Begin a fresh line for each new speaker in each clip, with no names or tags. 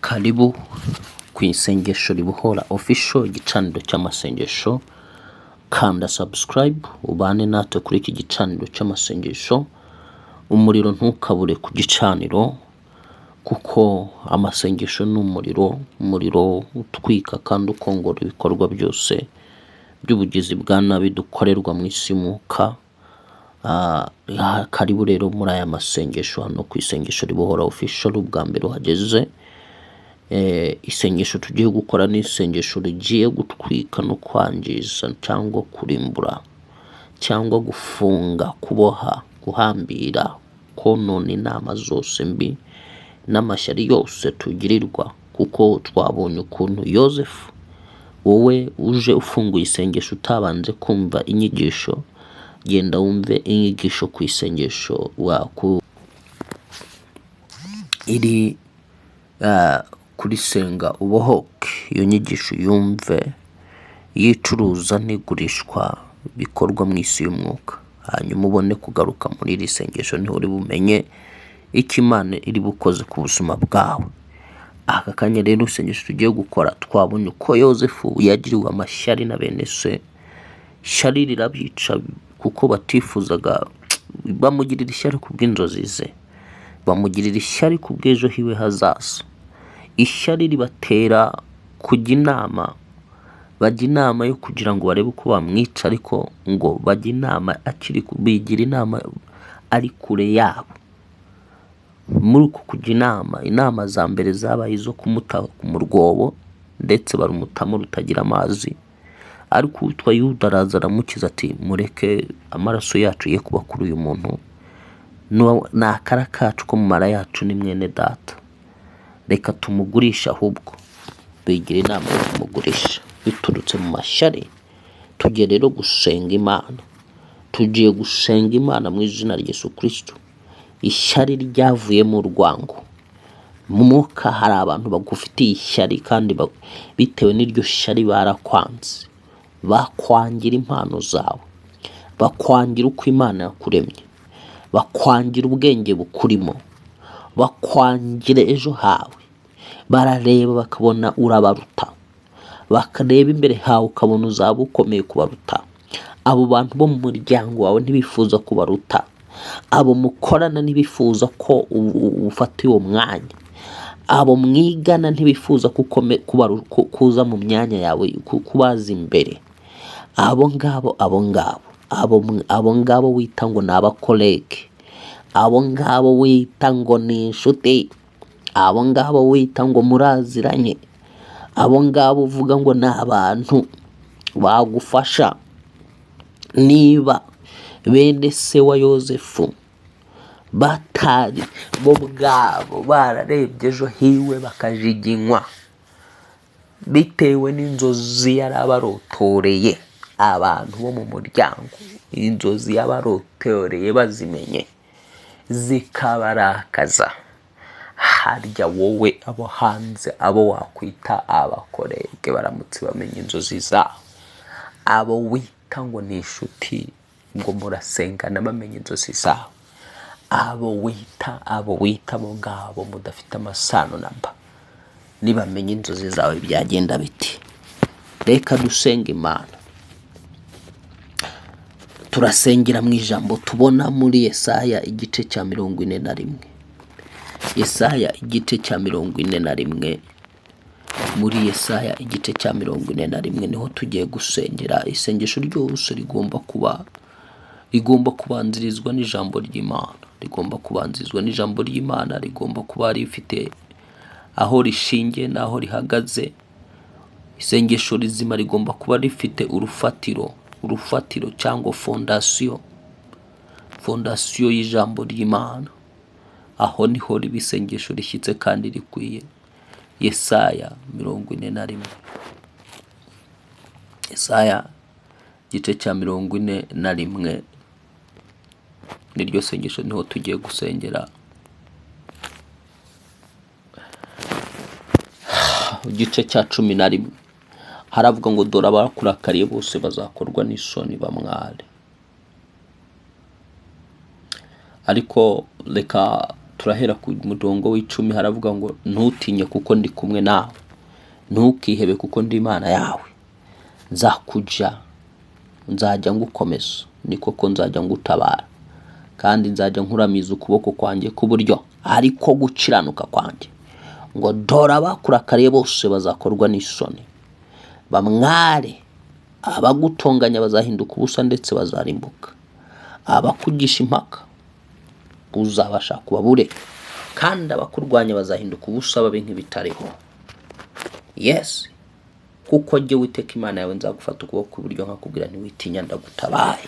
Karibu ku Isengesho Ribohora Official, igicaniro cy'amasengesho. Kanda subscribe ubane natwe kuri iki gicaniro cy'amasengesho. Umuriro ntukabure ku gicaniro, kuko amasengesho ni umuriro, umuriro utwika kandi ukongora ibikorwa byose by'ubugizi bwa nabi dukorerwa mu isi y'umwuka. Karibu rero muri aya masengesho hano ku Isengesho Ribohora Official. Ubwa mbere uhageze, isengesho tugiye gukora ni isengesho rigiye gutwika no kwangiza cyangwa kurimbura cyangwa gufunga, kuboha, guhambira, konona inama zose mbi n'amashyari yose tugirirwa, kuko twabonye ukuntu Yosefu. Wowe uje ufunguye isengesho utabanje kumva inyigisho, genda wumve inyigisho ku isengesho wa ku iri kuri Senga Ubohoke. Iyo nyigisho yumve yicuruza n'igurishwa bikorwa mu isi y'umwuka, hanyuma ubone kugaruka muri iri sengesho, niho uri bumenye icyo Imana iri bukoze ku buzima bwawe. Aka kanya rero, isengesho tugiye gukora, twabonye uko Yosefu yagiriwe amashyari na bene se. Ishyari rirabica kuko batifuzaga, bamugirira ishyari ku bw'inzozi ze, bamugirira ishyari ku bw'ejo hiwe hazaza. Ishyari ribatera kujya inama, bajya inama yo kugira ngo barebe uko bamwica, ariko ngo bajya inama akiri, bigira inama ari kure yabo. Muri uku kujya inama, inama za mbere zabaye izo kumuta mu rwobo, ndetse barumutamo rutagira amazi. Ariko uwitwa Yuda araza aramukiza, ati: "Mureke, amaraso yacu ye kuba kuri uyu muntu. Ni akara kacu ko mu mara yacu, ni mwene data, reka tumugurishe." Ahubwo bigira inama yo kumugurisha biturutse mu mashyari. Tugiye rero gusenga Imana, tugiye gusenga Imana mu izina rya Yesu Kristo. Ishyari ryavuyemo urwango mu mwuka. Hari abantu bagufitiye ishyari kandi bitewe n'iryo shyari barakwanze, bakwangira impano zawe, bakwangira uko Imana yakuremye, bakwangira ubwenge bukurimo, bakwangira ejo hawe. Barareba bakabona urabaruta, bakareba imbere hawe ukabona uzaba ukomeye kubaruta. Abo bantu bo mu muryango wawe ntibifuza kubaruta, abo mukorana ntibifuza ko ufata uwo mwanya, abo mwigana ntibifuza ko kuza mu myanya yawe, kubaza imbere. Abo ngabo, abo ngabo, abo ngabo wita ngo ni abacollègue, abo ngabo wita ngo ni inshuti, abo ngabo wita ngo muraziranye, abo ngabo uvuga ngo ni abantu bagufasha, niba bene se wa Yosefu batari bo ubwabo bararebye ejo hiwe bakajiginywa bitewe n'inzozi yarabarotoreye, abantu bo mu muryango inzozi yabarotoreye bazimenye zikabarakaza, harya wowe abo hanze, abo wakwita abacollègue, baramutse bamenya inzozi zabo, abo wita ngo ni inshuti, ngo murasengana, bamenya inzozi zabo, abo wita abo ngabo mudafite amasano namba, nibamenya inzozi zawe byagenda biti? Reka dusenga Imana. Turasengera mu ijambo tubona muri Yesaya igice cya 41. Yesaya igice cya 41. Muri Yesaya igice cya 41 niho tugiye gusengera. Isengesho ryose rigomba kubanzirizwa n'ijambo ry'Imana, rigomba kubanzirizwa n'ijambo ry'Imana, rigomba kuba rifite aho rishingiye n'aho rihagaze. Isengesho rizima rigomba kuba rifite urufatiro, urufatiro cyangwa fondation, fondation y'ijambo ry'Imana. Aho niho riba isengesho rishyitse kandi rikwiye. Yesaya 41, Yesaya igice cya 41 niryo sengesho, niho tugiye gusengera. Igice cya 11 haravuga ngo: "Dore abakurakariye bose bazakorwa n'isoni bamware." Ariko reka Turahera ku murongo w'10, haravuga ngo ntutinye kuko ndi kumwe nawe, ntukihebe kuko ndi Imana yawe, nzakuja nzajya ngukomeza, ni koko nzajya ngutabara, kandi nzajya nkuramiza ukuboko kwanjye k'uburyo ariko gukiranuka kwanjye. Ngo dore abakurakariye bose bazakorwa n'isoni, bamware, abagutonganya bazahinduka ubusa ndetse bazarimbuka, abakugisha impaka uzabashaka ubabure, kandi abakurwanya bazahinduka ubusa babe nk'ibitariho. Yes, kuko jye Uwiteka Imana yawe nzagufata ukuboko kw'iburyo nkakubwira ntiwitinya, ndagutabaye.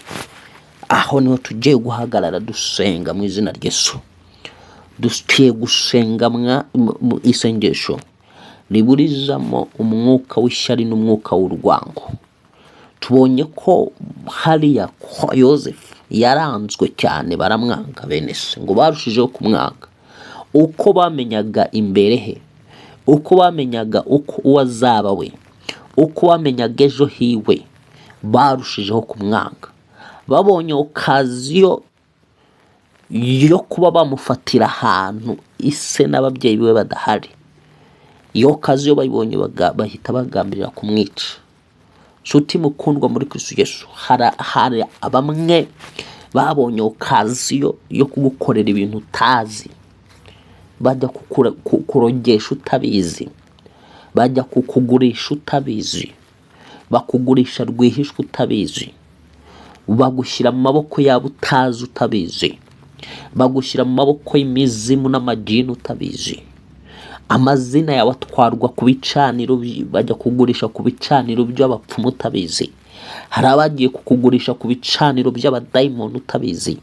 Aho niho tugiye guhagarara dusenga mu izina rya Yesu. Dukwiye gusenga mu isengesho riburizamo umwuka w'ishyari n'umwuka w'urwango. Tubonye ko hariya ko Yosefu yaranzwe cyane, baramwanga bene se, ngo barushijeho kumwanga uko bamenyaga imbere he, uko bamenyaga uko uwo azaba we, uko bamenyaga ejo hiwe, barushijeho kumwanga. Babonye occasion yo kuba bamufatira ahantu ise n'ababyeyi be badahari, iyo occasion bayibonye bahita bagambirira kumwica. Nshuti mukundwa muri Kristo Yesu, hari bamwe babonye occasion yo kugukorera ibintu utazi, bajya kurogesha utabizi, bajya kukugurisha utabizi, bakugurisha rwihishwa utabizi, bagushyira mu maboko yabo utazi utabizi, bagushyira mu maboko y'imizimu n'amagini utabizi. Amazina yawe atwarwa ku bicaniro, bajya kugurisha ku bicaniro by'abapfumu utabizi. Hari abagiye kukugurisha ku bicaniro by'abadayimoni utabizi,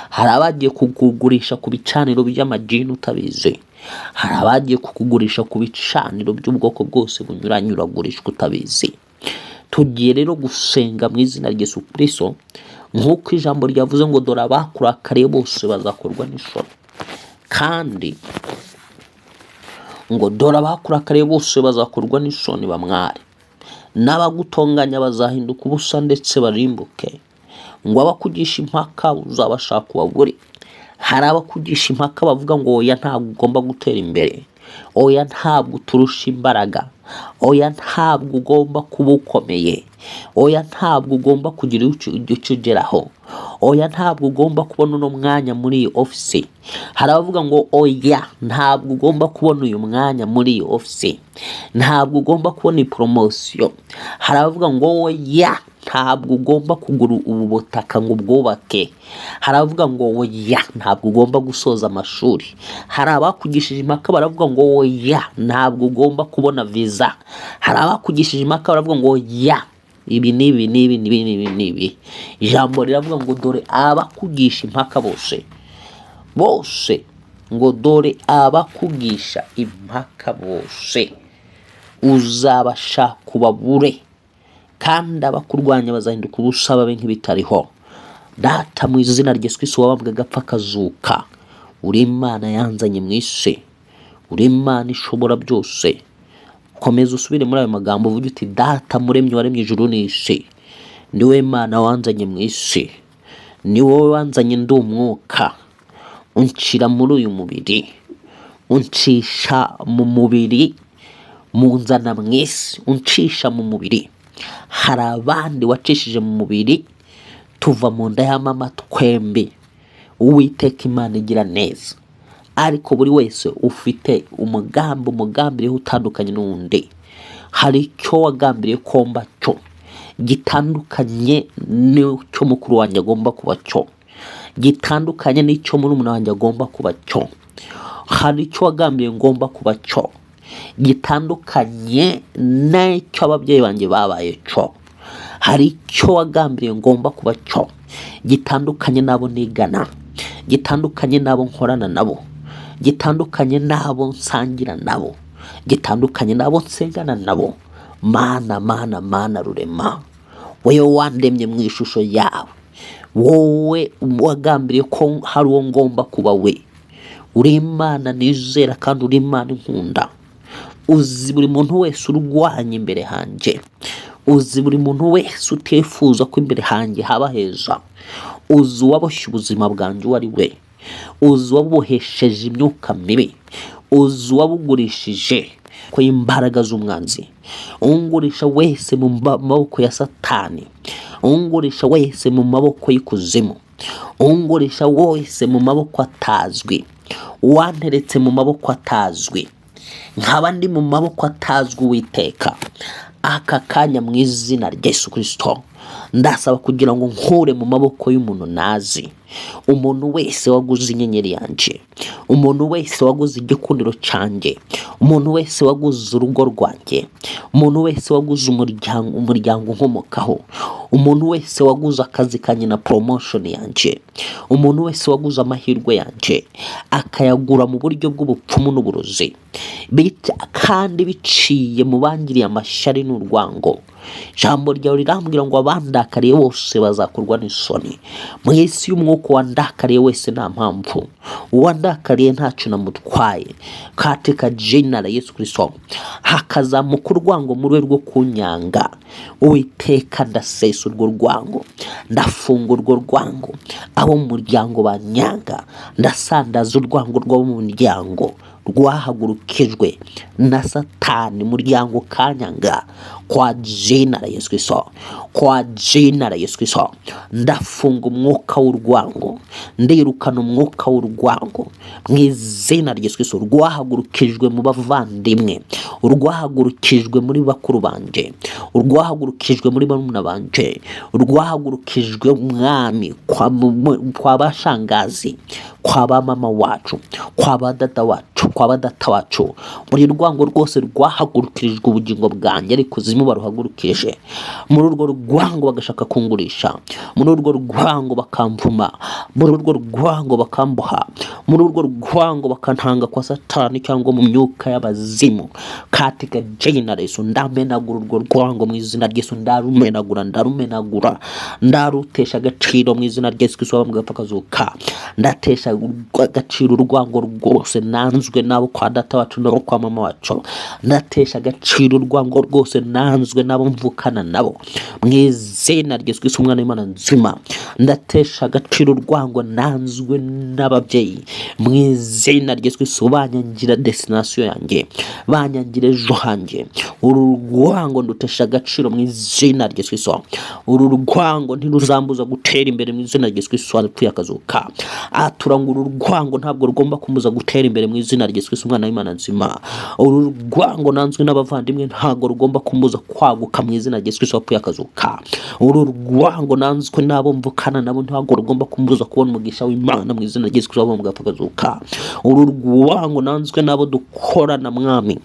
hari abagiye kukugurisha ku bicaniro by'amagini utabizi, hari abagiye kukugurisha ku bicaniro by'ubwoko bwose bunyuranye, uragurishwa utabizi. Tugiye rero gusenga mu izina rya Yesu Kristo, nk'uko ijambo ryavuze ngo dore abakurakariye bose bazakorwa n'isoni, kandi ngo dore abakurakariye bose bazakorwa n'isoni bamware, n'abagutonganya bazahinduka ubusa ndetse barimbuke, ngo abakugisha impaka uzabashaka ubabure. Hari abakugisha impaka bavuga ngo oya ntabwo ugomba gutera imbere, oya ntabwo uturusha imbaraga, oya ntabwo ugomba kuba ukomeye, oya ntabwo ugomba kugira icyo ugeraho, oya ntabwo ugomba kubona uno mwanya muri iyi ofisi. Hari abavuga ngo oya ntabwo ugomba kubona uyu mwanya muri iyi ofisi, ntabwo ugomba kubona iyi promotion. Hari abavuga ngo oya ntabwo ugomba kugura ubu butaka ngo ubwubake. Hari abavuga ngo oya ntabwo ugomba gusoza amashuri. Hari abakugishije impaka baravuga ngo oya ntabwo ugomba kubona visa. Hari abakugishije impaka baravuga ngo oya ibi n'ibi n'ibi n'ibi n'ibi n'ibi. Ijambo riravuga ngo dore abakugisha impaka bose bose, ngo dore abakugisha impaka bose uzabashaka ubabure, kandi abakurwanya bazahinduka ubusa babe nk'ibitariho. Data, mu izina rya Yesu Kristo wabambwe agapfa akazuka, uri Imana yanzanye mu isi, uri Imana ishobora byose. Komeza usubire muri ayo magambo uvuge uti Data muremyi waremye ijuru n'isi, ni wowe Mana wanzanye mu isi, ni wowe wanzanye ndi umwuka, unshyira muri uyu mubiri, uncisha mu mubiri, munzana mu isi, uncisha mu mubiri. Hari abandi wacishije mu mubiri tuva mu nda ya mama twembi. Uwiteka Imana igira neza, ariko buri wese ufite umugambi, umugambi uriho utandukanye n'undi. Hari icyo wagambiriye ko mba cyo gitandukanye n'icyo mukuru wanjye agomba kuba cyo, gitandukanye n'icyo murumuna wanjye agomba kuba cyo. Hari icyo wagambiriye ngomba kuba cyo gitandukanye n'icyo ababyeyi banjye babaye cyo. Hari icyo wagambiriye ngomba kuba cyo gitandukanye n'abo nigana, gitandukanye n'abo nkorana nabo, gitandukanye n'abo nsangira nabo, gitandukanye n'abo nsengana nabo. Mana, Mana, Mana rurema, wowe wandemye mu ishusho yawe, wowe wagambiriye ko hari uwo ngomba kuba we. Uri Imana nizera kandi uri Imana inkunda. Uzi buri muntu wese urwanya imbere hanjye, uzi buri muntu wese utifuza ko imbere hanjye haba heza, uzi uwaboshye ubuzima bwanjye uwo ari we. Uzi uwabubohesheje imyuka mibi, uzi uwabugurishije ko imbaraga z'umwanzi. Ungurisha wese mu maboko ya Satani, ungurisha wese mu maboko y'ikuzimu, ungurisha wese mu maboko atazwi, uwanteretse mu maboko atazwi, nkaba ndi mu maboko atazwi, Uwiteka, aka kanya mu izina rya Yesu Kirisito ndasaba kugira ngo nkure mu maboko y'umuntu nazi. Umuntu wese waguze inyenyeri yanjye, umuntu wese waguze igikundiro cyanjye, umuntu wese waguze urugo rwanjye, umuntu wese waguze umuryango nkomokaho, umuntu wese waguze akazi kanjye na promotion yanjye, umuntu wese waguze amahirwe yanjye akayagura mu buryo bw'ubupfumu n'uburozi, kandi biciye mu bangiriye amashyari n'urwango. Ijambo ryawe rirambwira ngo abandakariye bose bazakorwa n'isoni. Mu isi y'umwuka, wandakariye wese nta mpamvu, uwandakariye ntacyo namutwaye, katika jina la Yesu Kristo, hakazamuka urwango muri we rwo kunyanga, Uwiteka, ndasesa urwo rwango, ndafunga urwo rwango. Abo mu muryango banyanga, ndasandaza urwango rw'abo mu muryango rwahagurukijwe na Satani, muryango kanyanga, kwa jina la Yesu Kristo, kwa jina la Yesu Kristo, ndafunga umwuka w'urwango, ndirukana umwuka w'urwango mu izina rya Yesu Kristo, rwahagurukijwe mu bavandimwe, urwahagurukijwe muri bakuru banje, urwahagurukijwe muri barumuna banje, urwahagurukijwe, Mwami, kwa bashangazi, kwa ba mama wacu, kwa ba dada wacu, kwa ba data wacu. Buri rwango rwose rwahagurukirijwe ubugingo bwanjye, ariko kuzimu baruhagurukije, muri urwo rwango bagashaka kungurisha, muri urwo rwango bakamvuma, muri urwo rwango bakamboha, muri urwo rwango bakantanga kwa Satani cyangwa mu myuka y'abazimu, katika jina la Yesu ndamenagura urwo rwango mu izina rya Yesu. Ndarumenagura, ndarumenagura, ndarutesha agaciro mu izina rya Yesu Kristo wabambwe agapfa akazuka. Ndatesha agaciro urwango rwose nanzwe n'abo kwa data wacu n'abo kwa mama wacu. Ndatesha agaciro urwango rwose nanzwe n'abo mvukana nabo mu izina rya Yesu Kristo umwana w'Imana nzima. Ndatesha agaciro urwango nanzwe n'ababyeyi mu izina rya Yesu Kristo, banyangira destination yanjye, banyangira ejo hanjye. Uru rwango ndutesha agaciro mu izina rya Yesu Kristo. Uru rwango ntiruzambuza gutera imbere mu izina rya Yesu Kristo wapfuye akazuka. Atura ngo uru rwango ntabwo rugomba kumbuza gutera imbere mu izina rya Yesu Kristo umwana w'Imana nzima. Uru rwango nanzwe n'abavandimwe ntabwo rugomba kumbuza kwaguka mu izina rya Yesu Kristo wapfuye akazuka. Uru rwango nanzwe n'abo mvukana nabo ntabwo rugomba kumbuza kubona umugisha w'Imana mu izina rya Yesu Kristo wapfuye akazuka. Uru rwango nanzwe n'abo dukorana, Mwami,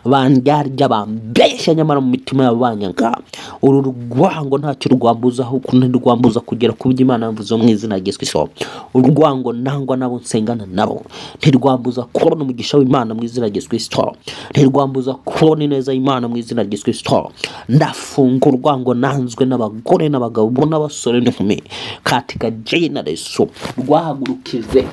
bandyarya, bambeshya, nyamara mu mitima yabo banyanga, uru rwango ntacyo rwambuza, ahubwo ntirwambuza kugera ku byo Imana yavuze mu izina rya Yesu Kristo. Urwango nangwa nabo nsengana nabo ntirwambuza kubona umugisha w'Imana mu izina rya Yesu Kristo, ntirwambuza kubona ineza y'Imana mu izina rya Yesu Kristo. Ndafunga urwango nanzwe n'abagore n'abagabo n'abasore n'inkumi katika jina la Yesu, rwahagurukijwe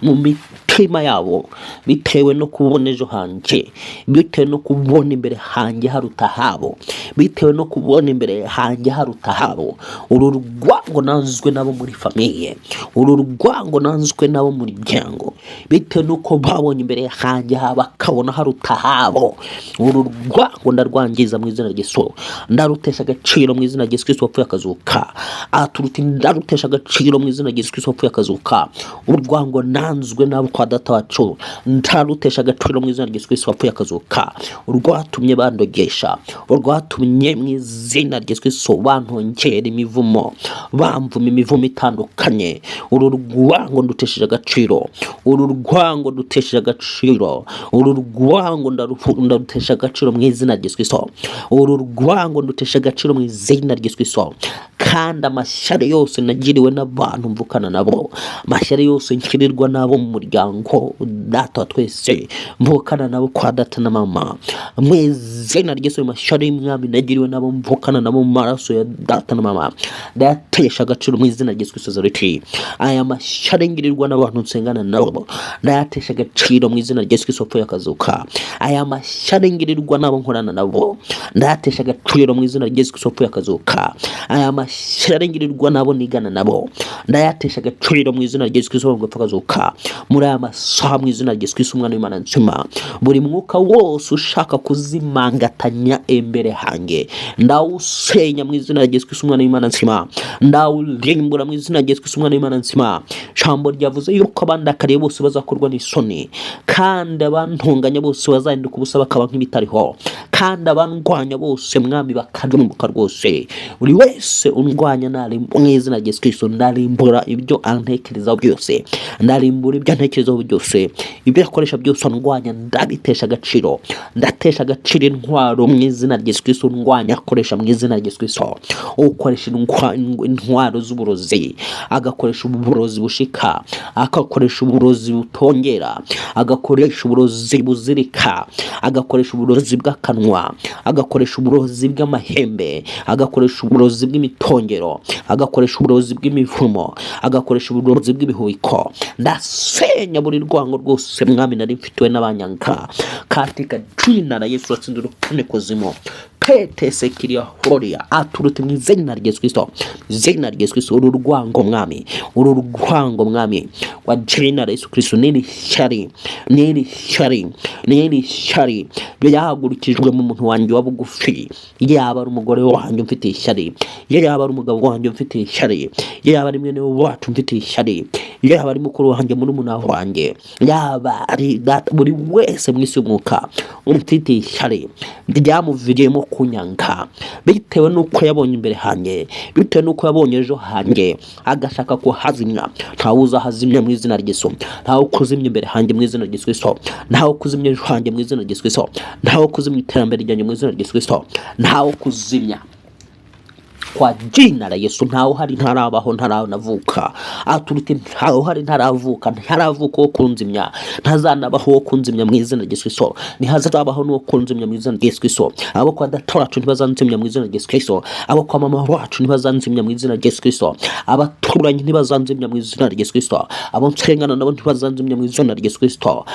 mu mitima yabo bitewe no kubona ejo hanjye, bitewe no kubona imbere hanjye haruta habo, bitewe no kubona imbere hanjye haruta habo. Uru rwango nanzwe nabo muri famille, uru rwango nanzwe nabo mu muryango, bitewe n'uko babonye imbere hanjye bakabona haruta habo, uru rwango ndarwangiza mu izina rya Yesu. Ndarutesha agaciro mu izina rya Yesu Kristo wapfuye akazuka. Aturuti ndarutesha agaciro mu izina rya Yesu Kristo wapfuye akazuka. Urwango nanzwe nabo kwa data wacu ndarutesha agaciro mu izina rya Yesu Kristo wapfuye akazuka. Urwatumye bandogesha, urwatumye mu izina rya Yesu Kristo bantongera imivumo, bamvuma imivumo itandukanye, uru rwango ndutesheje agaciro. Uru rwango ndutesheje agaciro. Uru rwango ndarutesha agaciro mu izina rya Yesu Kristo. Uru rwango ndutesha agaciro mu izina rya Yesu Kristo. Kandi amashyari yose nagiriwe n'abantu mvukana nabo, amashyari yose nkirirwa n'abo mu muryango data. data wa twese mvukana nabo kwa data na mama, mu izina ry'Yesu. Ayo mashyari, Mwami, nagiriwe nabo mvukana nabo mu maraso ya data na mama, ndayatesha agaciro mu izina rya Yesu Kristo Nazareti. Aya mashyari ngirirwa n'abantu nsengana nabo, ndayatesha agaciro mu izina rya Yesu Kristo wapfuye akazuka. Aya mashyari ngirirwa n'abo nkorana nabo, ndayatesha agaciro mu izina rya Yesu Kristo wapfuye akazuka. Aya mashyari ngirirwa n'abo nigana nabo, ndayatesha agaciro mu izina rya Yesu Kristo wapfuye akazuka. Muri aya masaha, mu izina rya Yesu Kristo umwana w'Imana nzima, buri mwuka wose ushaka kuzimangatanya imbere hanjye, ndawusenya mu izina rya Yesu Kristo umwana w'Imana nzima, ndawurimbura mu izina rya Yesu Kristo umwana w'Imana nzima. Ijambo ryavuze yuko abandakariye bose bazakorwa n'isoni, kandi abantunganya bose bazahinduka ubusa bakaba nk'ibitariho, kandi abandwanya bose, Mwami, bakarimbuka rwose. Buri wese undwanya nari mu izina rya Yesu Kristo, ndarimbura ibyo antekerezaho byose, ndarimbura ibyo antekerezaho byose, ibyo akoresha byose andwanya, ndabitesha agaciro. Ndatesha agaciro intwaro mu izina rya Yesu Kristo ndwanya akoresha mu izina rya Yesu Kristo. Ukoresha intwaro z'uburozi, agakoresha uburozi bushika, agakoresha uburozi butongera, agakoresha uburozi buzirika, agakoresha uburozi bw'akanwa, agakoresha uburozi bw'amahembe, agakoresha uburozi bw'imitongero, agakoresha uburozi bw'imivumo, agakoresha uburozi bw'ibihubiko, ndasenya buri rwango rwose, Mwami, nari mfitiwe n'abanyanga, katika jina la Yesu watsinze urupfu n'ikuzimu. Pete sekiria horia aturutse mu izina rya Yesu Kristo, izina rya Yesu Kristo. Uru rwango, Mwami, uru rwango, Mwami, wa jina la Yesu Kristo, n'iri shyari, n'iri shyari, n'iri shyari byahagurukijwe mu muntu wanjye wa bugufi, yaba ari umugore wanjye umfitiye ishyari, yaba ari umugabo wanjye umfitiye ishyari, yaba ari mwene wacu umfitiye ishyari, yaba ari mukuru wanjye, murumuna wanjye, yaba ari data, buri wese mu isi y'umwuka umfitiye ishyari ryamuviriyemo kunyanga bitewe n'uko yabonye imbere hanjye, bitewe n'uko yabonye ejo hanjye, agashaka kuhazimya, ntawe uzahazimya mu izina rya Yesu. Ntawe kuzimya imbere hanjye mu izina rya Yesu Kristo, ntawe kuzimya ejo hanjye mu izina rya Yesu Kristo, ntawe kuzimya iterambere ryanjye mu izina rya Yesu Kristo, ntawe kuzimya kwa jina la Yesu. Ntawe uhari ntarabaho, ntaranavuka aturute, ntawe uhari ntaravuka, ntaravuka wo kunzimya, ntazanabaho wo kunzimya mu izina rya Yesu Kristo, ntihazabaho n'uwo kunzimya mu izina rya Yesu Kristo. Abo kwa data wacu ntibazanzimya mu izina rya Yesu Kristo, abo kwa mama wacu ntibazanzimya mu izina rya Yesu Kristo, abaturanyi ntibazanzimya mu izina rya Yesu Kristo, abo nsengana nabo ntibazanzimya mu izina rya Yesu Kristo,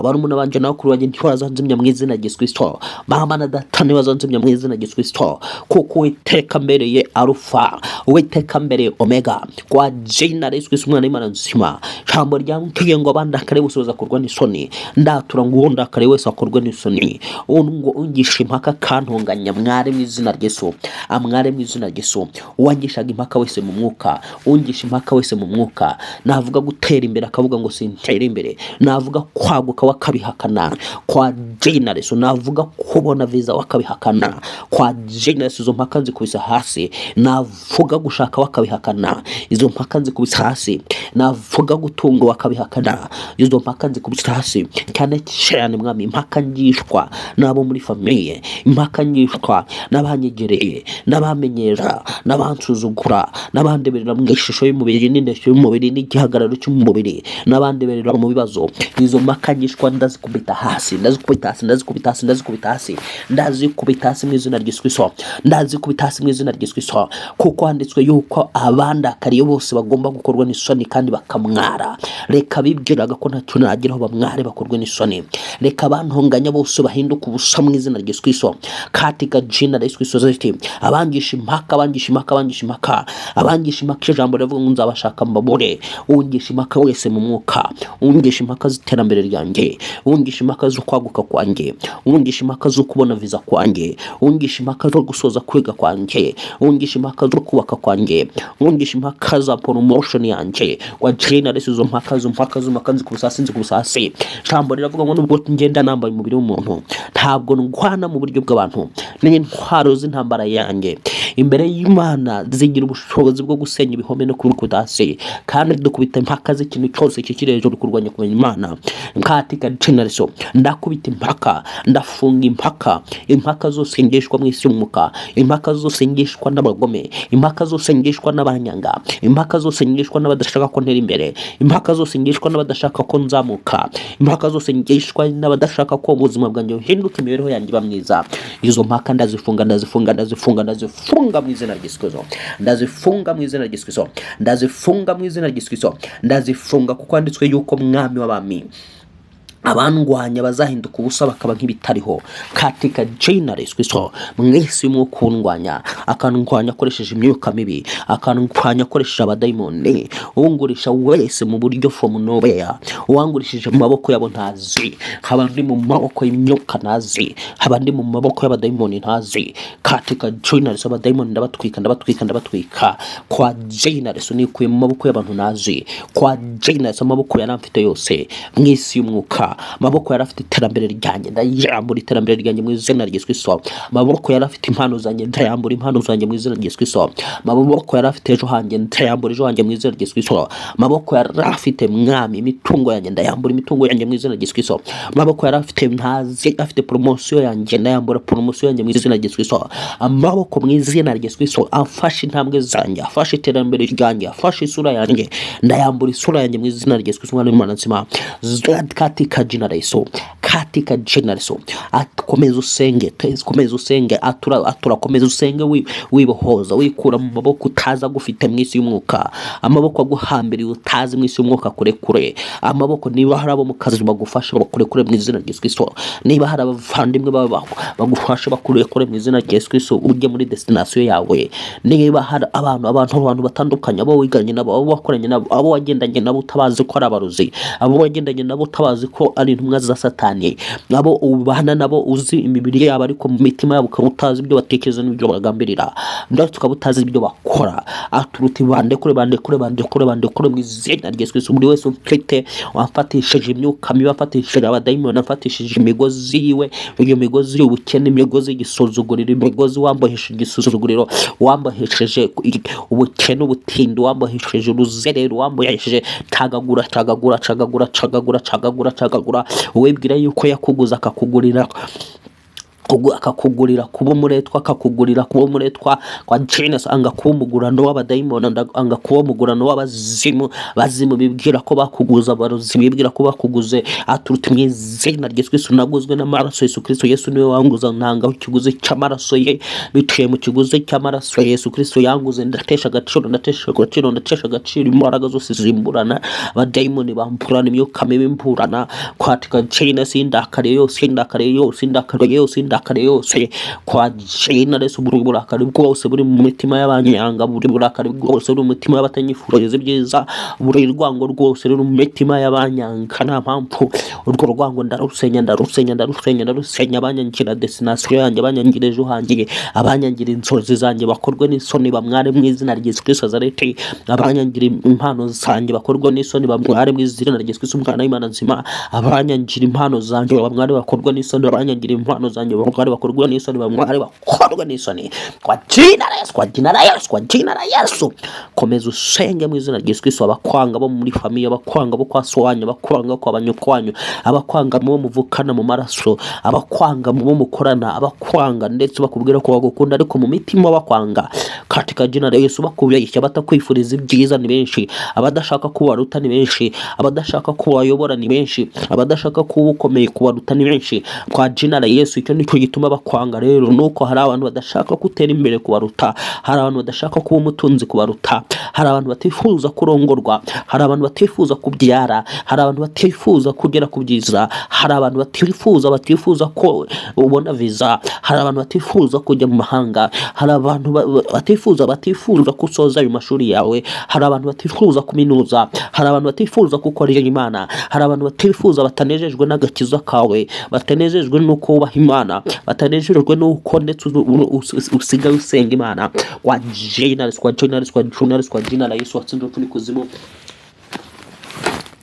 barumuna banje n'abakuru banjye ntibazanzimya mu izina rya Yesu Kristo, mama na data ntibazanzimya mu izina rya Yesu Kristo, kuko Uwiteka mbereye Arufa, Uwiteka mbereye Omega, kwa jina la Yesu Kristo umwana w'Imana nzima. Ijambo ryambwiye ngo abandakare bose bazakorwa n'isoni, ndatura ngo uwo ndakare wese akorwe n'isoni, ngo ungisha impaka kantonganya mware mu izina rya Yesu, amware mu izina rya Yesu. Uwangishaga impaka wese mu mwuka, ungisha impaka wese mu mwuka, navuga gutera imbere akavuga ngo sintera imbere, navuga kwaguka wakabihakana, kwa jina la Yesu, navuga kubona visa wakabihakana, kwa jina la Yesu, izo mpaka nzikubise hasi. Navuga gushaka wakabihakana, izo mpaka nzikubise hasi. Navuga gutunga wakabihakana, izo mpaka nzikubise hasi. Cyane cyane, Mwami, impaka ngishwa n'abo muri famille, impaka ngishwa n'abanyegereye, n'abamenyera, n'abansuzugura, n'abandeberera mu ishusho y'umubiri n'indeshyo y'umubiri n'igihagararo cy'umubiri, n'abandeberera mu bibazo, izo mpaka ngishwa ndazikubita hasi, ndazikubita hasi, ndazikubita hasi, ndazikubita hasi, ndazikubita hasi mu izina rya Yesu Kristo, ndazikubita hasi mu izina rya Yesu Kristo, kuko handitswe yuko abandakariye bose bagomba gukorwa n'isoni kandi bakamwara. Reka bibwiraga ko ntacyo nageraho bamware, bakorwe n'isoni. Reka abantonganya bose bahinduke ubusa mu izina rya Yesu Kristo, katika jina la Yesu Kristo ziti. Abangisha impaka, abangisha impaka, abangisha impaka, abangisha impaka, ijambo rivuga ngo nzabashaka mbabure. Ungisha impaka wese mu mwuka, ungisha impaka z'iterambere ryanjye, ungisha impaka zo kwaguka kwanjye, ungisha impaka zo kubona visa kwanjye, ungisha impaka zo gusoza kwiga kwanjye, ungisha impaka zo kubaka kwanjye, ungisha impaka za promotion yanjye, wa jina la Yesu, izo mpaka, izo mpaka, izo mpaka nzikubise hasi, nzikubise hasi. Ijambo riravuga ngo nubwo ngenda nambaye umubiri w'umuntu, ntabwo ndwana mu buryo bw'abantu, n'intwaro z'intambara yanjye Imbere y'Imana zigira ubushobozi bwo gusenya ibihome no kubikubita hasi, kandi dukubita impaka z'ikintu cyose kikiri hejuru kurwanya kumenya Imana. Katika jina la Yesu, ndakubita impaka, ndafunga impaka, impaka zose ngishwa mu isi y'umwuka, impaka zose ngishwa n'abagome, impaka zose ngishwa n'abanyanga, impaka zose ngishwa n'abadashaka ko ntera imbere, impaka zose ngishwa n'abadashaka ko nzamuka, impaka zose ngishwa n'abadashaka ko ubuzima bwanjye buhinduka, imibereho yanjye iba myiza. Izo mpaka ndazifunga, ndazifunga, ndazifunga, ndazifunga mu izina rya Yesu Kristo. Ndazifunga mu izina rya Yesu Kristo. Ndazifunga mu izina rya Yesu Kristo. Ndazifunga kuko handitswe yuko mwami w'abami abandwanya bazahinduka ubusa bakaba nk'ibitariho. Katika jina la Yesu Kristo, mwese y'umwuka undwanya, akandwanya akoresheje imyuka mibi, akandwanya akoresheje abadayimoni, ungurisha wese mu buryo from nowhere, uwangurishije mu maboko yabo ntazi, haba ndi mu maboko y'imyuka ntazi, haba ndi mu maboko y'abadayimoni ntazi. Katika jina la Yesu, abadayimoni ndabatwika, ndabatwika, ndabatwika. Kwa jina la Yesu, nikuye mu maboko y'abantu ntazi. Kwa jina la Yesu, amaboko yari amfite yose mu isi y'umwuka, amaboko yari afite iterambere ryanjye, ndayambura iterambere ryanjye mu izina rya Yesu Kristo. Amaboko yari afite impano zanjye, ndayambura impano zanjye mu izina rya Yesu Kristo. Amaboko yari afite ejo hanjye, ndayambura ejo hanjye mu izina rya Yesu Kristo. Amaboko yari afite, mwami, imitungo yanjye, ndayambura imitungo yanjye mu izina rya Yesu Kristo. Amaboko yari afite ntazi, afite promotion yanjye, ndayambura promotion yanjye mu izina rya Yesu Kristo. Amaboko mu izina rya Yesu Kristo afashe intambwe zanjye, afashe iterambere ryanjye, afashe isura yanjye, ndayambura isura yanjye mu izina rya Yesu Kristo, umwana w'Imana nzima. Katika jina la Yesu, katika jina la Yesu. Komeza usenge, komeza usenge, atura, atura, komeza usenge, wibohoza, wikura mu maboko utazi agufite mu isi y'umwuka, amaboko aguhambiriye utazi mu isi y'umwuka kure kure. Amaboko, niba hari abo mu kazi bagufasha, bakurekure mu izina rya Yesu Kristo. Niba hari abavandimwe bawe bagufasha, bakurekure mu izina rya Yesu Kristo, ujye muri destination yawe. Niba hari abantu batandukanye, abo wiganye nabo, abo wakoranye nabo, abo wagendanye nabo utabazi ko ari abarozi, abo wagendanye nabo utabazi ko ari intumwa za Satani, abo ubana nabo uzi imibiri yabo ariko mu mitima yabo ukaba utazi ibyo batekereza n'ibyo bagambirira, ndetse ukaba utazi ibyo bakora, aturuta bandekure, bandekure, bandekure, bandekure mu izina rya Yesu Kristo. Buri wese ufite wafatishije imyuka mibi, wafatishije abadayimoni, wafatishije imigozi yiwe, iyo migozi y'ubukene, imigozi y'igisuzuguriro, imigozi wambohesheje igisuzuguriro, wambohesheje ubukene, ubutindi, wambohesheje uruzerero, wambohesheje, cagagura, cagagura, cagagura, cagagura, cagagura, cagagura. Wibwira yuko yakuguza akakugurira kuba umuretwa, akakugurira kuba umuretwa kwa Genius, anga kuba umugurano w'abadayimoni, anga kuba umugurano w'abazimu. Bazimu bibwira ko bakuguza, abarozi bibwira ko bakuguze, aturutse mu izina rya Yesu Kristo. Naguzwe n'amaraso Yesu Kristo. Yesu niwe wanguza, ntanga ikiguzi cy'amaraso ye. Biciye mu kiguzi cy'amaraso ya Yesu Kristo yanguze, ndatesha agaciro, ndatesha agaciro, ndatesha agaciro imbaraga zose zimburana, abadayimoni bamburana, imyuka mibi imburana. Kwatika Genius, indakariye yose, indakariye yose, indakariye yose, indakariye yose, kwa jina Yesu. Buri burakari bwose buri mu mitima y'abanyanga, buri burakari bwose buri mu mitima y'abatanyifuriza ibyiza, buri rwango rwose ruri mu mitima y'abanyanga nta mpamvu, urwo rwango ndarusenya, ndarusenya, ndarusenya, ndarusenya. Abanyangira destination yanjye, abanyangira ejo hanjye, abanyangira inzozi zanjye, bakorwe n'isoni bamware mu izina rya Yesu Kristo Nazareti. Abanyangira impano zanjye bakorwe n'isoni bamware mu izina rya Yesu Kristo, umwana w'Imana nzima. Abanyangira impano zanjye bamware bakorwe n'isoni. Abanyangira impano zanjye bamware bakorwe n'isoni, bamware bakorwe n'isoni, kwa jina la Yesu, kwa jina la Yesu, kwa jina la Yesu. Komeza usenge mu izina rya Yesu Kristo. Abakwanga bo muri famille, abakwanga bo kwa so wanyu, abakwanga kwa banyoko wanyu, abakwanga mu bo muvukana mu maraso, abakwanga mu bo mukorana, abakwanga ndetse bakubwira ko bagukunda ariko mu mitima bakwanga, katika jina la Yesu. Bakubeshya, batakwifuriza ibyiza ni benshi, abadashaka ko waruta ni benshi, abadashaka ko wayobora ni benshi, abadashaka kuba ukomeye kubaruta ni benshi. Kwa jina la Yesu, icyo nicyo gituma bakwanga. Rero nuko hari abantu badashaka ko utera imbere kubaruta, hari abantu badashaka kuba umutunzi kubaruta, hari abantu batifuza kurongorwa, hari abantu batifuza kubyara, hari abantu batifuza kugera ku byiza, hari abantu batifuza ko ubona visa, hari abantu batifuza kujya mu mahanga, hari abantu batifuza ko usoza ayo mashuri yawe, hari abantu batifuza kuminuza, hari abantu batifuza gukorera Imana, hari abantu batifuza, batanejejwe n'agakiza kawe, batanejejwe n'uko wubaha Imana, batanejejwe n'uko ndetse usigaye usenga Imana. Kwa jina la Yesu, kwa jina la Yesu, kwa jina la Yesu, kwa jina la Yesu watsinze urupfu n'ikuzimu.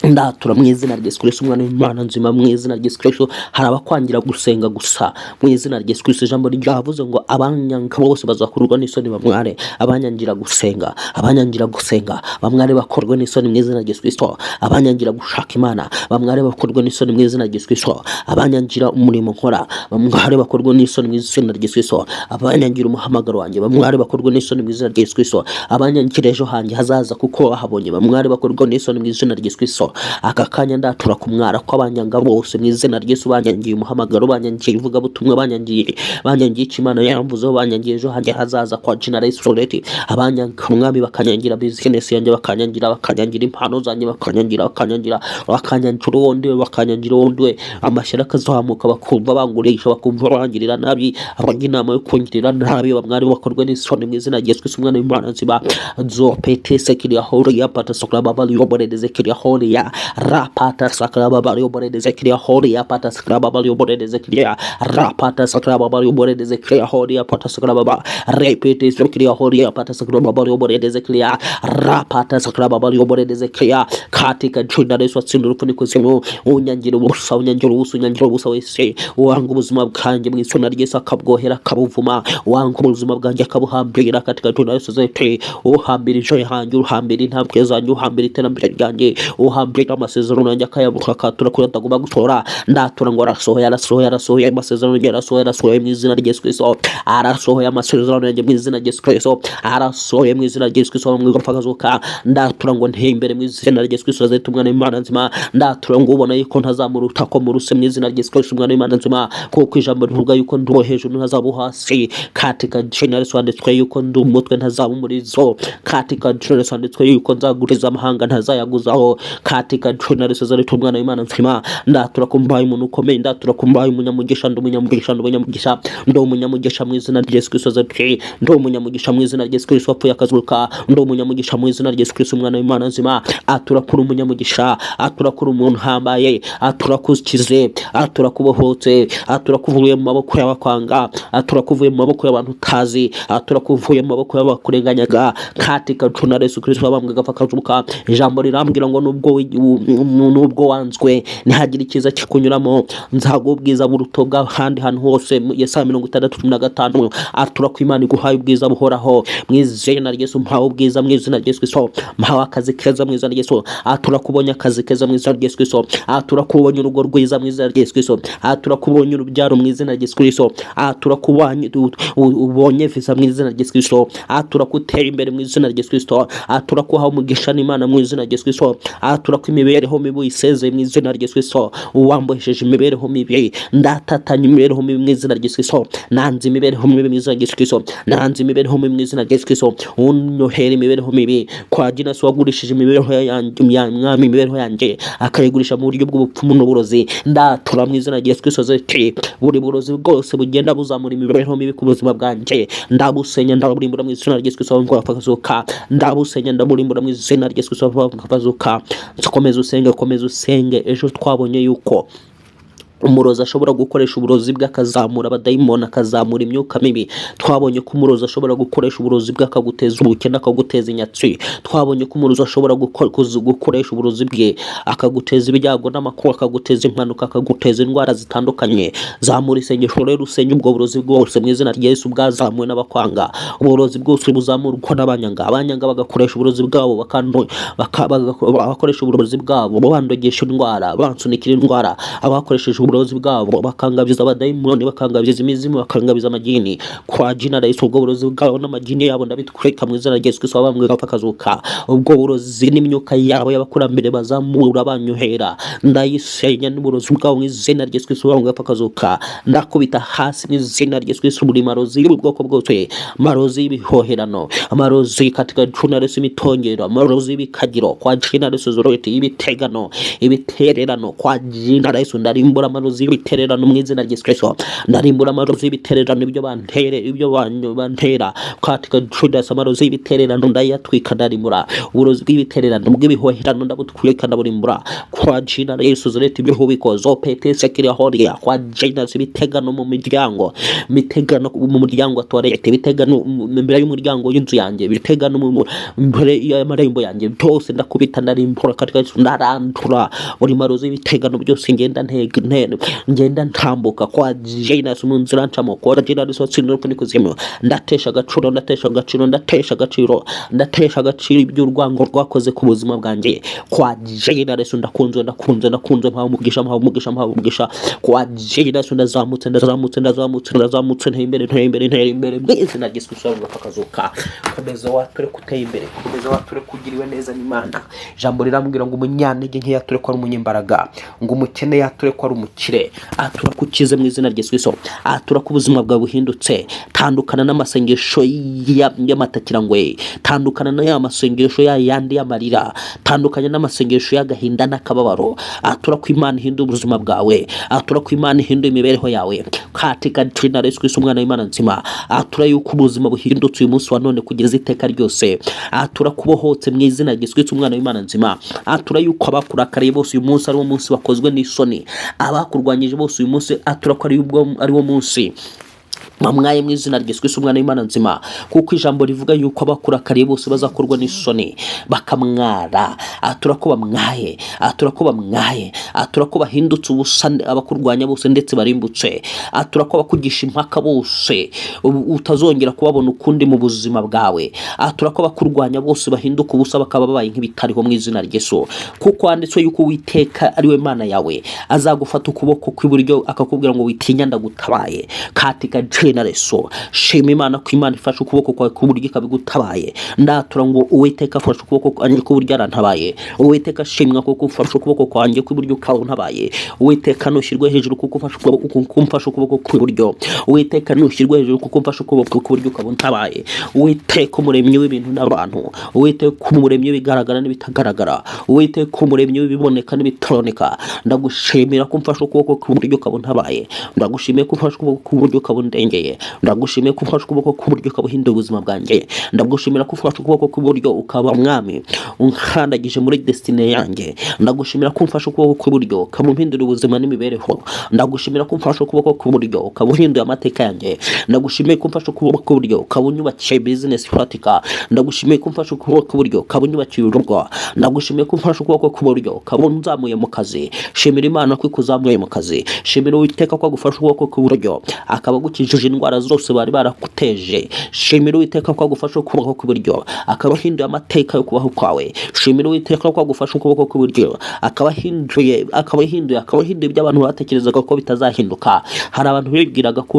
Ndatura mu izina rya Yesu Kristo, umwana w'Imana nzima, mu izina rya Yesu Kristo. Hari abakwangira gusenga gusa, mu izina rya Yesu Kristo. Ijambo ryavuze ngo abanyanga bose bazakurwa n'isoni bamware. Abanyangira gusenga, abanyangira gusenga bamware bakorwe n'isoni mu izina rya Yesu Kristo. Abanyangira gushaka Imana bamware bakorwe n'isoni mu izina rya Yesu Kristo. Abanyangira umurimo nkora bamware bakorwe n'isoni mu izina rya Yesu Kristo. Abanyangira umuhamagaro wanjye bamware bakorwe n'isoni mu izina rya Yesu Kristo. Abanyangira ejo hanjye hazaza kuko bahabonye bamware bakorwe n'isoni mu izina rya Yesu Kristo. Aka kanya ndatura ku mwara kw'abanyanga bose mu izina rya Yesu. Banyangiye umuhamagaro, banyangiye ivugabutumwa, banyangiye icyo Imana yamvuzeho, banyangiye ejo hanjye hazaza kwa jina la Yesu. Reti abanyanga umwami, bakanyangira business yanjye, bakanyangira impano zanjye, bakanyangira uwo ndiwe, bakanyangira uwo ndiwe, amashyari akazamuka, bakumva bangurisha, bakumva bangirira nabi, abajya inama yo kungirira nabi bamwari bakorwe n'isoni mu izina rya Yesu Kristo, umwana w'Imana nzima. Zopete sekiria horia pata sokra baba liyoborede zekiria horia rapata sakra baba liyoborede zekiria horia pata sakra baba liyoborede zekiria rapata sakra baba liyoborede zekiria horia pata sakra baba repete zekiria horia pata sakra baba liyoborede zekiria rapata sakra baba liyoborede zekiria. Katika jina la Yesu, atsinda urupfu n'ikuzimu. Unyangira ubusa, unyangira ubusa, unyangira ubusa wese, wanga ubuzima bwanjye mu izina rya Yesu akabwohera, akabuvuma, wanga ubuzima bwanjye akabuhambira, katika jina la Yesu zete uhambira ejo hanjye, uhambira intambwe zanjye, uhambira iterambere ryanjye, uhambira amasezerano yanjye akayabuka, akatura kuri atagomba gutora. Ndatura ngo arasohoye, arasohoye, arasohoye amasezerano yanjye, arasohoye, arasohoye mu izina rya Yesu Kristo. Arasohoye amasezerano yanjye mu izina rya Yesu Kristo. Arasohoye mu izina rya Yesu Kristo mu igorofa akazuka. Ndatura ngo nteye imbere mu izina rya Yesu Kristo zete umwana w'Imana nzima. Ndatura ngo ubona yuko ntazamuruta ko muruse mu izina rya Yesu Kristo, umwana w'Imana nzima, kuko ijambo rivuga yuko ndi uwo hejuru ntazaba uwo hasi. Katika jina la Yesu handitswe yuko ndi umutwe ntazaba umurizo. Katika jina la Yesu handitswe yuko nzaguriza amahanga ntazayaguzaho. Katika jina la Yesu zete umwana w'Imana nzima, ndatura ko mbaye umuntu ukomeye, ndatura ko mbaye umunyamugisha. Ndi umunyamugisha, ndi umunyamugisha, ndi umunyamugisha mu izina rya Yesu Kristo zete. Ndi umunyamugisha mu izina rya Yesu Kristo wapfuye akazuka. Ndi umunyamugisha mu izina rya Yesu Kristo, umwana w'Imana nzima. Atura kuri umunyamugisha, atura kuri umuntu uhambaye, atura kukize, atura kubohotse, atura kuvuye mu maboko y'abakwanga, atura kuvuye mu maboko y'abantu utazi, atura kuvuye mu maboko y'abakurenganyaga. Katika jina la Yesu Kristo wabambwe agapfa akazuka, ijambo rirambwira ngo nubwo wanzwe, ntihagire icyiza kikunyuramo, nzaguha ubwiza buruta bw'ahandi hantu hose. Yesaya 60:15. Atura ko Imana iguhaye ubwiza buhoraho mu izina rya Yesu. Mpawe ubwiza mu izina rya Yesu Kristo. Mpawe akazi keza mu izina rya Yesu. Atura kubonye akazi keza mu izina rya Yesu Kristo. Atura kubonye urugo rwiza mu izina rya Yesu Kristo. Atura kubonye urubyaro mu izina rya Yesu Kristo. Atura kubonye ubonye visa mu izina rya Yesu Kristo. Atura kutera imbere mu izina rya Yesu Kristo. Atura kuhawe umugisha n'Imana mu izina rya Yesu Kristo. Atura ko imibereho mibi uyisezeye mu izina rya Yesu Kristo. Uwambohesheje imibereho mibi, ndatatanya imibereho mibi mu izina rya Yesu Kristo. Nanze imibereho mibi mu izina rya Yesu Kristo. Nanze imibereho mibi mu izina rya Yesu Kristo. Unyohera imibereho mibi kwa jina Yesu, wagurishije imibereho yanjye ya mwami, imibereho yanjye akayigurisha mu buryo bw'ubupfumu n'uburozi, ndatura mu izina rya Yesu Kristo zeti buri burozi bwose bugenda buzamura imibereho mibi ku buzima bwanjye, ndabusenya, ndaburimbura mu izina rya Yesu Kristo ngo akazuka. Ndabusenya, ndaburimbura mu izina rya Yesu Kristo akazuka. Komeza usenge, komeza usenge. Ejo twabonye yuko umurozi ashobora gukoresha uburozi bwe akazamura abadayimoni, akazamura imyuka mibi. Twabonye ko umurozi ashobora gukoresha uburozi bwe akaguteza ubukene, akaguteza inyatsi. Twabonye ko umurozi ashobora gukoresha uburozi bwe akaguteza ibyago n'amakuba, akaguteza impanuka, akaguteza indwara zitandukanye. Zamura isengesho rero, usenye ubwo burozi bwose mu izina rya Yesu bwazamuwe n'abakwanga, uburozi bwose buzamurwa n'abanyanga. Abanyanga bagakoresha uburozi bwabo, bakoresha uburozi bwabo bandogesha indwara, bansunikira indwara. Abakoresheje uburozi bwabo bakangabiza abadayimoni, bakangabiza imizimu, bakangabiza amagini, kwa jina la Yesu ubwo burozi bwabo n'amagini yabo ndabitwika mu izina rya Yesu Kristo wabambwe agapfa akazuka. Ubwo burozi n'imyuka yabo y'abakurambere bazamura banyohera, ndayisenya n'uburozi bwabo mu izina rya Yesu Kristo wabambwe agapfa akazuka. Ndakubita hasi mu izina rya Yesu Kristo buri marozi y'ubwoko bwose, marozi y'ibihoherano, amarozi katika jina la Yesu, imitongero, amarozi y'ibikagiro kwa jina la Yesu zoroti, ibitegano, ibitererano kwa jina la Yesu. Ndarimbura Amarozi y'ibitererano mu izina rya Yesu Kristo, ndarimbura amarozi y'ibitererano, ibyo bantere, ibyo bantera katika Judas. Amarozi y'ibitererano ndayatwika, ndarimbura uburozi bw'ibitererano, bw'ibihoherano, ndabutwika, ndaburimbura kwa jina la Yesu. Zireta ibihubiko zopete sekiriya kwa jina, ibitegano mu miryango, imitegano mu muryango wa toilette, ibitegano imbere y'umuryango w'inzu yanjye, ibitegano imbere y'amarembo yanjye, byose ndakubita, ndarimbura katika Yesu. Ndarandura buri marozi y'ibitegano byose ngenda ngenda ntambuka kwa jina Yesu, mu nzira ncamo kwa jina Yesu. Sinurupfu n'ikuzimu. Ndatesha agaciro, ndatesha agaciro, ndatesha agaciro, ndatesha agaciro iby'urwango rwakoze ku buzima bwanjye kwa jina Yesu. Ndakunzwe, ndakunzwe, ndakunzwe, mpawe umugisha, mpawe umugisha, mpawe umugisha kwa jina Yesu. Ndazamutse, ndazamutse, ndazamutse, ndazamutse, nteye imbere, nteye imbere, nteye imbere mu izina rya Yesu Kristo. Akazuka. Komeza wature kuteye imbere, komeza wature kugiriwe neza n'Imana. Ijambo rirambwira ngo umunyantege nke yature ko ari umunyembaraga, ngo umukene yature ko ari umukire. Atura ko ukize mu izina rya Yesu Kristo, atura ko ubuzima bwawe buhindutse. Tandukana n'amasengesho y'amatakirangwe, tandukana na ya masengesho ya yandi y'amarira, tandukanye n'amasengesho y'agahinda n'akababaro. Atura ko Imana ihindura ubuzima bwawe, atura ko Imana ihindura imibereho yawe katika jina la Yesu Kristo, umwana w'Imana nzima. Atura yuko ubuzima buhindutse uyu munsi wa none kugeza iteka ryose. Atura kubohotse mu izina rya Yesu Kristo, umwana w'Imana nzima. Atura yuko abakurakariye bose uyu munsi ari wo munsi bakozwe n'isoni, abakurwanyije bose uyu munsi atura ko ari wo munsi bamwaye mu izina rya Yesu Kristo, umwana w'Imana nzima, kuko ijambo rivuga yuko abakurakariye bose bazakorwa n'isoni bakamwara. Atura ko bamwaye, atura ko bamwaye, atura ko bahindutse ubusa abakurwanya bose ndetse barimbutse. Atura ko abakugisha impaka bose utazongera kubabona ukundi mu buzima bwawe. Atura ko abakurwanya bose bahinduka ubusa, bakaba babaye nk'ibitariho mu izina rya Yesu, kuko handitswe yuko Uwiteka ari we Mana yawe, azagufata ukuboko kw'iburyo akakubwira ngo witinya, ndagutabaye katika jina la Yesu. Shima Imana ko Imana ifashe ukuboko kwawe kw'iburyo ikabigutabaye. Ndatura ngo Uwiteka afashe ukuboko kwanjye kw'iburyo arantabaye. Uwiteka shimwa kuko ufashe ukuboko kwanjye kw'iburyo ukaba. Uwiteka nushyirwe hejuru kuko ufashe ukuboko, kuko umfashe ukuboko kw'iburyo. Uwiteka nushyirwe hejuru kuko umfashe ukuboko kw'iburyo ukaba untabaye. Uwiteka umuremyi w'ibintu n'abantu, Uwiteka umuremyi w'ibigaragara n'ibitagaragara, Uwiteka umuremyi w'ibiboneka n'ibitaboneka, ndagushimira ko umfashe ukuboko kw'iburyo ukaba untabaye. Ndagushimiye ko umfashe ukuboko kw'iburyo ukaba undengeye. Ndagushimiye ko ufashe ukuboko kw'iburyo ukaba uhinduye ubuzima bwanjye. Ndagushimira ko ufashe ukuboko kw'iburyo ukaba, Mwami, unkandagije muri destiny yanjye. Ndagushimira ko umfashe ukuboko kw'iburyo ukaba umpindura ubuzima n'imibereho. Ndagushimira ko umfashe ukuboko kw'iburyo ukaba uhinduye amateka yanjye. Ndagushimiye ko umfashe ukuboko kw'iburyo ukaba unyubakiye business ifatika. Ndagushimiye ko umfashe ukuboko kw'iburyo ukaba unyubakiye urugo. Ndagushimiye ko umfashe ukuboko kw'iburyo ukaba unzamuye mu kazi. Shimira Imana ko ikuzamuye mu kazi. Shimira Uwiteka ko agufashe ukuboko kw'iburyo akaba agukijije indwara zose bari barakuteje. Shimira Uwiteka ko agufashe ukuboko kw'iburyo akaba ahinduye amateka yo kubaho kwawe. Shimira Uwiteka ko agufashe ukuboko kw'iburyo akaba ahinduye ibyo abantu batekerezaga ko bitazahinduka. Hari abantu bibwiraga ko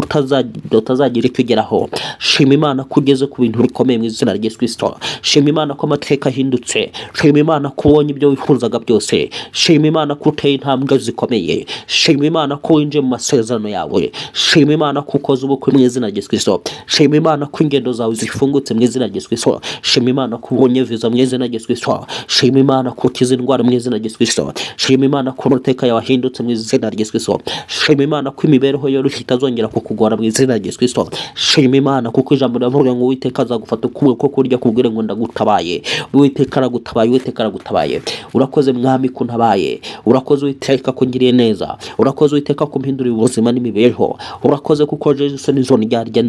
utazagira icyo ugeraho. Shima Imana ko ugeze ku bintu bikomeye mu izina rya Yesu Kristo. Shima Imana ko amateka ahindutse. Shima Imana ko ubonye ibyo wifuzaga byose. Shima Imana ko uteye intambwe zikomeye. Shima Imana ko winjiye mu masezerano yawe. Shima Imana ko ukoze ubukwe mu izina rya Yesu Kristo. Shima Imana ko ingendo zawe zifungutse mu izina rya Yesu Kristo. Shima Imana ko ubonye viza mu izina rya Yesu Kristo. Shima Imana ko ukiza indwara mu izina rya Yesu Kristo. Shima Imana ko amateka yawe ahindutse mu izina rya Yesu Kristo. Shima Imana ko imibereho yoroshye itazongera kukugora mu izina rya Yesu Kristo. Shima Imana kuko ijambo riravuga ngo Uwiteka azagufata ukuboko kurya kubwire ngo ndagutabaye. Uwiteka aragutabaye, Uwiteka aragutabaye. Urakoze Mwami ko untabaye. Urakoze Uwiteka ko ngiriye neza. Urakoze Uwiteka ko umpinduriye ubuzima n'imibereho. Urakoze kuko Jesu n'izo ndyarya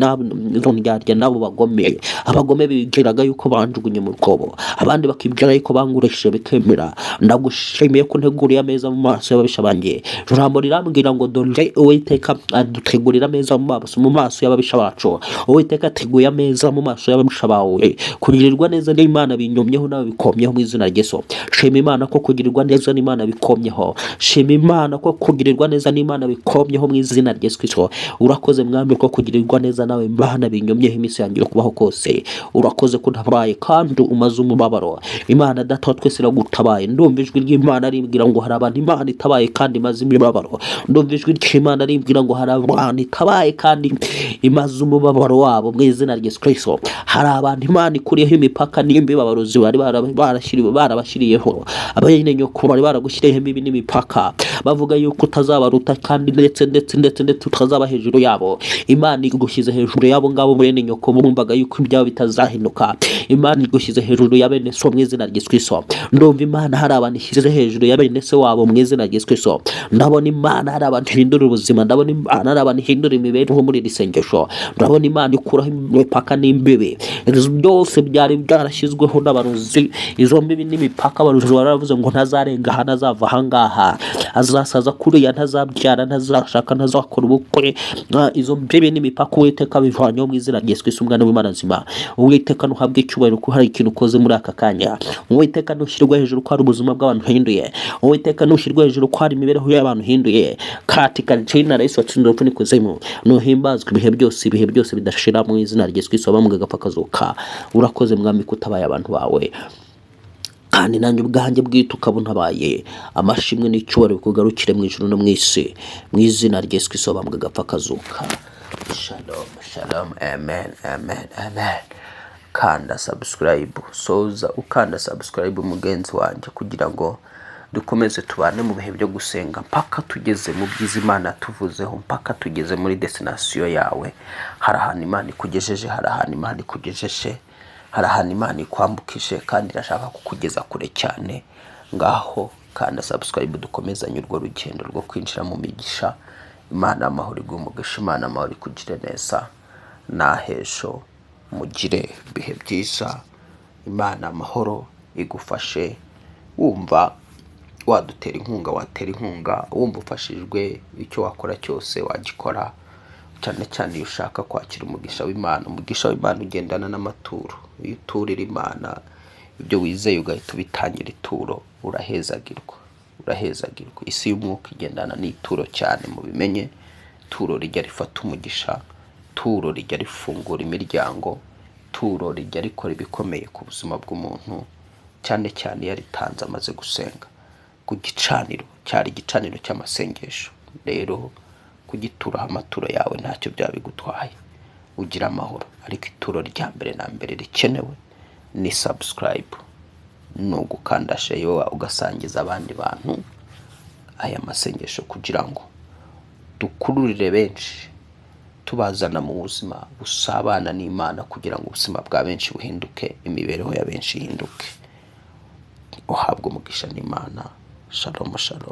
n'abo bagome. Abagome bibwiraga yuko banjugunye mu rwobo, abandi bakibwira yuko bangurishije bikemera. Ndagushimiye ko nteguriye ameza mu maso y'ababisha banjye. Ijambo rirambwira ngo dore Uwiteka adutegurira ameza mu maso y'ababisha bacu. Uwiteka ateguye ameza mu maso y'ababisha bawe. Kugirirwa neza n'Imana binyomyeho nawe bikomyeho mu izina rya Yesu. Shima Imana ko kugirirwa neza n'Imana bikomyeho. Shima Imana ko kugirirwa neza n'Imana bikomyeho mu izina rya Yesu Kristo. Urakoze Mwami ko Ko kugirirwa neza nawe Mana binyomyeho iminsi yanjye yo kubaho kose. Urakoze ko ntabaye kandi umaze umubabaro. Imana Data wa twese iragutabaye. Ndumva ijwi ry'Imana rimbwira ngo hari abantu Imana itabaye kandi imaze imibabaro. Ndumva ijwi ry'Imana rimbwira ngo hari abantu itabaye kandi imaze umubabaro wabo mu izina rya Yesu Kristo. Hari abantu Imana ikuriyeho imipaka n'imibabaro bari barabashyiriyeho. Abene nyoko bari baragushyiriyeho imibi n'imipaka, bavuga yuko utazabaruta kandi ndetse utazaba hejuru yabo. Imana igushyize hejuru y'abo ngabo bene nyoko bumvaga yuko ibyabo bitazahinduka. Imana igushyize hejuru ya bene so mu izina rya Yesu Kristo. Ndumva Imana hari abantu ishyize hejuru ya bene se wabo mu izina rya Yesu Kristo. Ndabona Imana hari abantu ihindura ubuzima. Ndabona Imana hari abantu ihindura imibereho muri iri sengesho. Ndabona Imana ikuraho imipaka n'imbibi byose byari byarashyizweho n'abarozi. Izo mbibi n'imipaka abarozi baravuze ngo ntazarenga aha, ntazava ahangaha, azasaza kuriya, ntazabyara, ntazashaka, ntazakora ubukwe. Izo mbibi n'imipaka Uwiteka bivanyeho mu izina rya Yesu Kristo, umwana w'Imana nzima. Uwiteka ntuhabwe icyubahiro ko hari ikintu ukoze muri aka kanya. Uwiteka ntushyirwe hejuru ko hari ubuzima bw'abantu uhinduye. Uwiteka ntushyirwe hejuru ko hari imibereho y'abantu uhinduye. Katika jina la Yesu watsinze urupfu n'ikuzimu, nuhimbazwe ibihe byose, ibihe byose bidashira, mu izina rya Yesu Kristo wabambwe agapfa akazuka. Urakoze Mwami ko utabaye abantu bawe, kandi nanjye ubwanjye bwite ukaba untabaye. Amashimwe n'icyubahiro bikugarukire mu ijuru no mu isi, mu izina rya Yesu Kristo wabambwe agapfa akazuka. Shalom, shalom, amen, amen, amen. Kanda subscribe, soza ukanda subscribe mugenzi wanjye, kugira ngo dukomeze tubane mu bihe byo gusenga mpaka tugeze mu byiza Imana tuvuzeho, mpaka tugeze muri destination yawe. Hari ahantu Imana ikugejeje, hari ahantu Imana ikugejeje, hari ahantu Imana ikwambukije, kandi irashaka kukugeza kure cyane. Ngaho kanda subscribe, dukomezanye urwo rugendo rwo kwinjira mu migisha. Imana amahoro iguhe umugisha, Imana amahoro ikugire neza. N'ahesho mugire ibihe byiza. Imana amahoro igufashe. Wumva wadutera inkunga, watera inkunga. Wumva ufashijwe, icyo wakora cyose wagikora, cyane cyane iyo ushaka kwakira umugisha w'Imana. Umugisha w'Imana ugendana n'amaturo. Iyo uturira Imana ibyo wizeye, ugahita ubitangira ituro, urahezagirwa, urahezagirwa. Isi y'umwuka igendana n'ituro cyane, mubimenye. Ituro rijya rifata umugisha, ituro rijya rifungura imiryango, ituro rijya rikora ibikomeye ku buzima bw'umuntu, cyane cyane iyo aritanze amaze gusenga ku gicaniro. Cyari igicaniro cy'amasengesho, rero kugituraho amaturo yawe ntacyo byaba bigutwaye, ugira amahoro. Ariko ituro rya mbere na mbere rikenewe ni subscribe, ni ugukanda share, ugasangiza abandi bantu aya masengesho, kugira ngo dukururire benshi tubazana mu buzima busabana n'Imana, kugira ngo ubuzima bwa benshi buhinduke, imibereho ya benshi ihinduke. Uhabwe umugisha n'Imana. Shalom, shalom.